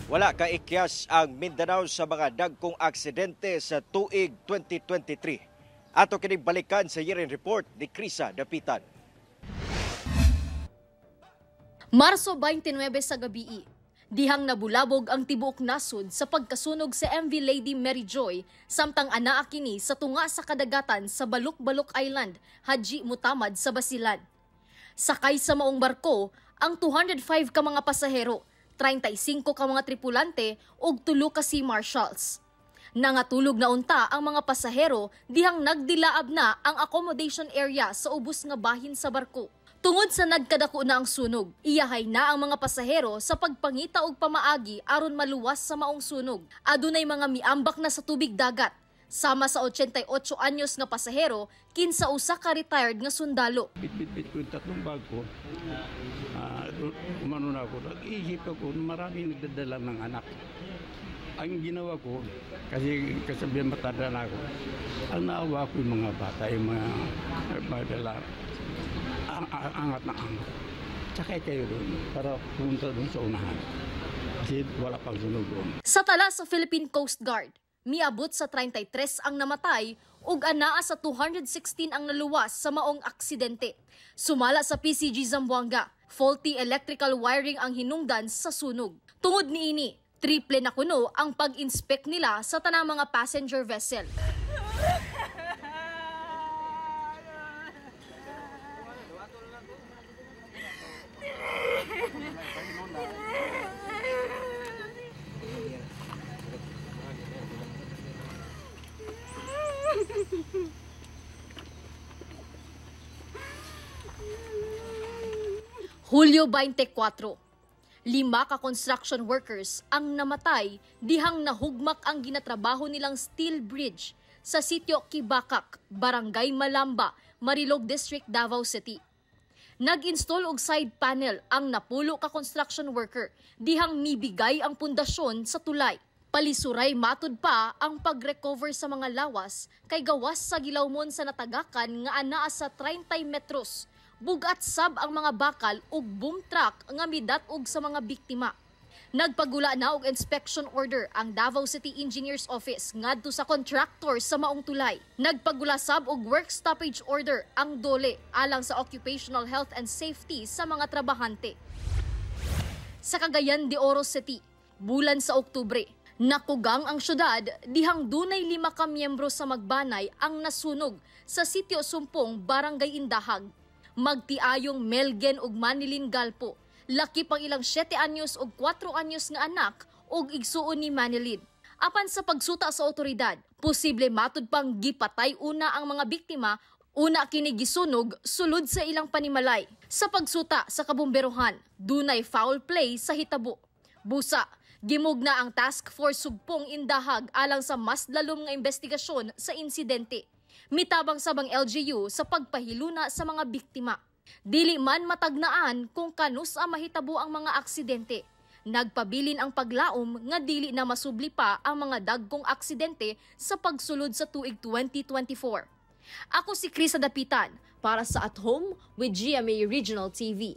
Wala kaikyas ang Mindanao sa mga dagkong aksidente sa tuig 2023. Ato kini balikan sa year-end report ni Krisa Dapitan. Marso 29 sa gabii, dihang nabulabog ang tibuok nasod sa pagkasunog sa MV Lady Mary Joy samtang anaa kini sa tunga sa kadagatan sa Baluk-Baluk Island, Haji Mutamad sa Basilan. Sakay sa maong barko ang 205 ka mga pasahero, 35 ka mga tripulante ug 3 ka sea marshals. Nangatulog na unta ang mga pasahero dihang nagdilaab na ang accommodation area sa ubos nga bahin sa barko. Tungod sa nagkadako na ang sunog, iyahay na ang mga pasahero sa pagpangita og pamaagi aron maluwas sa maong sunog. Adunay mga miambak na sa tubig dagat, sama sa 88 anyos nga pasahero kinsa usa ka retired nga sundalo. Bit-bit ko yung tatlong bag ko. Umano na ako. Nag-iisip ako, maraming nagdadala ng anak. Ang ginawa ko, kasi kasabihan matanda na ako, ang naawa ko yung mga bata, yung mga nagdadala, angat na angat. Tsaka kayo doon, para pumunta doon sa unahan. Kasi wala pang sunog doon. Sa tala sa Philippine Coast Guard, miabot sa 33 ang namatay ug anaa sa 216 ang naluwas sa maong aksidente. Sumala sa PCG Zamboanga, faulty electrical wiring ang hinungdan sa sunog. Tungod niini, triple na kuno ang pag-inspect nila sa tanang mga passenger vessel. Hulyo 24, 5 ka construction workers ang namatay dihang nahugmak ang ginatrabaho nilang steel bridge sa sitio Kibakak, Barangay Malamba, Marilog District, Davao City. Nag-install og side panel ang 10 ka construction worker dihang mibigay ang pundasyon sa tulay. Palisuray matud pa ang pag-recover sa mga lawas kay gawas sa gilawmon sa natagakan nga anaa sa 30 metros. Bugat sab ang mga bakal ug boom truck nga midat-og sa mga biktima. Nagpagula na og inspection order ang Davao City Engineers Office ngadto sa contractor sa maong tulay. Nagpagula sab og work stoppage order ang DOLE alang sa occupational health and safety sa mga trabahante. Sa Cagayan de Oro City, bulan sa Oktubre, nakugang ang syudad dihang dunay 5 ka miyembro sa magbanay ang nasunog sa sitio Sumpong, Barangay Indahag. Magtiayong Melgen ug Manilin Galpo, laki pang ilang 7 anyos ug 4 anyos nga anak ug igsuon ni Manilin. Apan sa pagsuta sa otoridad, posible matud pang gipatay una ang mga biktima, una kini gisunog sulod sa ilang panimalay. Sa pagsuta sa kabomberohan, dunay foul play sa hitabo. Busa, gimugna ang Task Force Sugpong Indahag alang sa mas lalom nga investigasyon sa insidente. Mitabang sabang LGU sa pagpahiluna sa mga biktima. Dili man matagnaan kung kanus ang mahitabo ang mga aksidente. Nagpabilin ang paglaom nga dili na masubli pa ang mga dagkong aksidente sa pagsulod sa tuig 2024. Ako si Krisa Dapitan para sa At Home with GMA Regional TV.